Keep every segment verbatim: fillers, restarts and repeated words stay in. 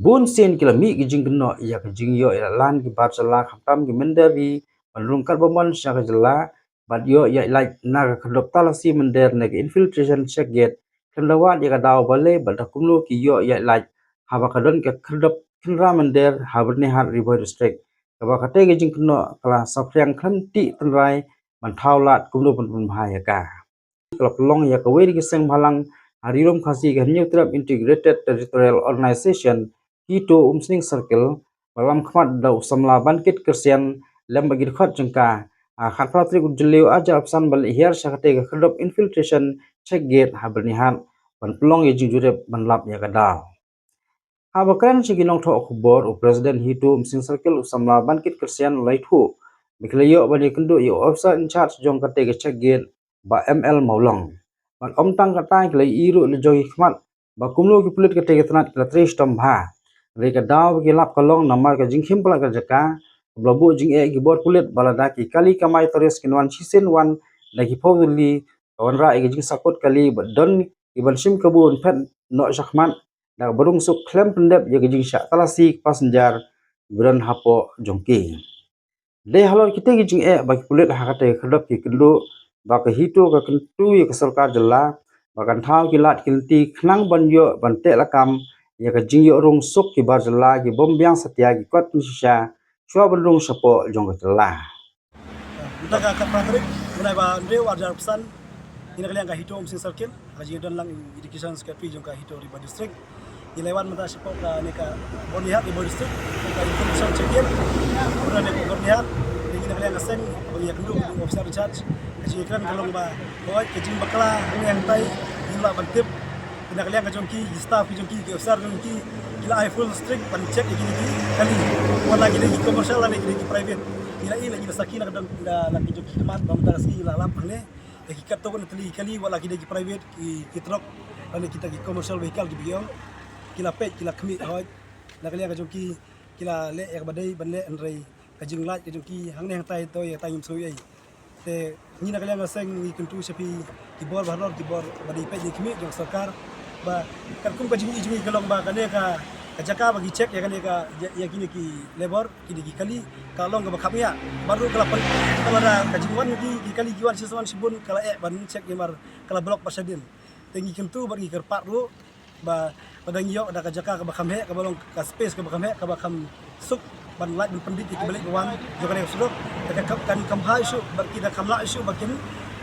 Bun sien ki la mih ki jingkynnoh ïa ka jingïoh ïaid lan ki bar jylla khamtam ki mynder ri ban rung katba mon sha ka jylla bad ïoh ïaid lait na ka khyrdop talasi mynder ne ka infiltration check gate khlem da wad ïa ka daw balei bad da kumno ki ïoh ïaid lait haba ka don ka khyrdop khynra mynder ha Byrnihat Ri Bhoi District. Kaba katei ka jingkynnoh ka la saphriang khlem tih tynrai ban thaw lad kumno ban pynbha ïa ka. Ka la pynlong ïa kawei na ki seng bhalang ha Ri Lum Khasi ka Hynñiewtrep Integrated Territorial Organization, HITO Umsning Circle, ba lam khmat da u samla Bankit Kyrshan lem bad ki dkhot jong ka ha khatphra tarik u Jylliew arhajar arphew san ban leit hiar sha katei ka khyrdop infiltration check gate ha Byrnihat ban pynlong ïa jingjurip ban lap ïa ka daw. Haba kren sha ki nongthoh khubor, u President HITO Umsning Circle u samla Bankit Kyrshan u la ïathuh ba ki la ïoh ban ïakynduh ïa u officer in charge jong katei ka check gate, Bah M L Mawlong. Bad ym tang katta, ki la ïohi ruh la jong ki khmat ba kumno ki pulit katei ka tnat ki la trei shitom bha. Hynrei ka daw ba ki lap ka long namar ka jingkhim palat ka jaka, kaba la buh jingeh ki bor pulit ba lada ki kali kamai tourist kin wan shisien wan da ki phew tylli, ka wanrah ïa ka jingsakut kali bad don ki ban shim kabu ban phet noh shakhmat da kaba rung suk khlem pyndep ïa ka jingshah talasi ki passenger kiba don hapoh jong ki. Dei halor kitei ki jingeh ba ki pulit ha katei ka khyrdop ki kynduh ba ka HITO ka kyntu ïa ka sorkar jylla ba kan thaw ki lad ki lynti khnang ban ïoh ban teh lakam ïa ka jingïoh rung suk ki bar jylla ki bym biang satia ki kot pynshisha shuwa ban rung shapoh jong ka jylla. Mynta ka khatphra tarik u bnai ba hynriew arhajar arphew san, ngi na ka liang ka HITO Umsning Circle, ka jingdon lang Education Secretary jong ka HITO Ri Bhoi District, ngi la wan mynta shapoh kane ka Byrnihat Ri Bhoi District, ka Education Circle, ka Byrnihat, ngi na ka liang ka seng ba ngi ïakynduh u officer in charge. Ka jingkren ka long ba hooid ka jingbakla hangne hangtai ngim lah ban tip. Ngi na ka liang ka jong ki, ki staff ki jong ki, ki officer jong ki, ki la ai full strict ban check ïa kine ki kali, wat la ki dei ki commercial lane ki dei ki private. Ngi la ïohi, la ngi la sakhi, la ka don, la, la ki jong ki khmat ba mynta ka sngi ngi la lap hangne ïa ki katto katne tylli ki kali, wat la ki dei ki private, ki, ki truck lane kita ki commercial vehicle kiba ki ong. Ki la peit, ki la khmih hooid. Na ka liang ka jong ki, ki la leh ïa kaba dei ban leh, hynrei ka jinglait ka jong ki hangne hangtai to ïa, tang ngim sngew ei. Te ngi na ka liang ka seng ngi kyntu sha phi ki bor bahalor, ki bor ba dei peit dei khmih jong sorkar, ba katkum ka jingïohi jong ngi ka long ba kane ka, ka jaka ba ki check ïa kane ka, ïa, ïa kine ki labour, kine ki kali, ka long kaba khapngiah. Bad ruh ka la pyn, ka la da ka jingwan ki, ki kali ki wan shisien wan shibun, ka la eh ban check namar ka la block pat shadien. Te ngi kyntu bad ngi kyrpad ruh ba, ba dang ïoh da ka jaka kaba kham heh, kaba long ka space kaba kham heh, kaba kham suk ban lait ban pyndit ïa kiba leit ba wan jong kane ka surok. Te ka, ka, kan kham bha shuh bad ki da kham lah shuh ba kin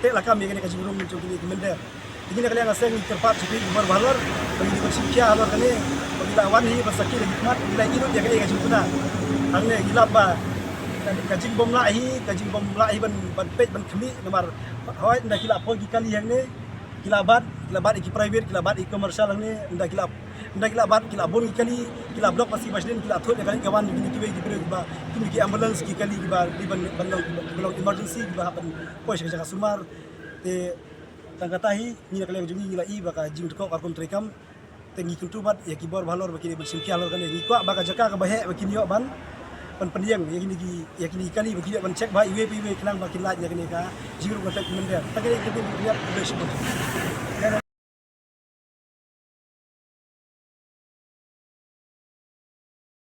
teh lakam ïa kane ka jingrung jong kine ki mynder. Te ngi na ka liang ka seng ngi kyrpad sha phi ki bor bahalor ba ngi dei ban shim khia halor kane, ba ngi la wan hi ban sakhi da ki khmat, ngi la ïohi lut ïa kaei ka jingpynah. Hangne ngi lap ba ka, ka jingbym lah hi, ka jingbym lah hi ban, ban peit ban khmih namar hooid ynda ki la poi ki kali hangne, ki la bat, ki la bat ïa ki private, ki la bat ïa ki commercial hangne, ynda ki la, ynda ki la bat, ki la bun ki kali, ki la block paidbah shisien, ki la thut ïa ka leit ka wan jong kine kiwei ki briew kiba, kine ki ambulance, ki kali kiba dei ban, ban long, kiba long emergency, kiba hap ban poi sha ka jaka sumar. Te tang kata hi, ngi na ka liang jong ngi ngi la ïohi ba ka jingdkop ka rukom treikam. Te ngi kyntu bad ïa ki bor bahalor ba ki dei ban shim khia halor kane. Ngi kwah ba ka jaka kaba heh ba kin ïoh ban, ban pynïeng ïa kine ki, ïa kine ki kali ba kin ïoh ban check bha iwei pa iwei khnang ba kin lait ïa kane ka jingrung contact mynder. Te kane ka dei ban ïa, ïa, ïa,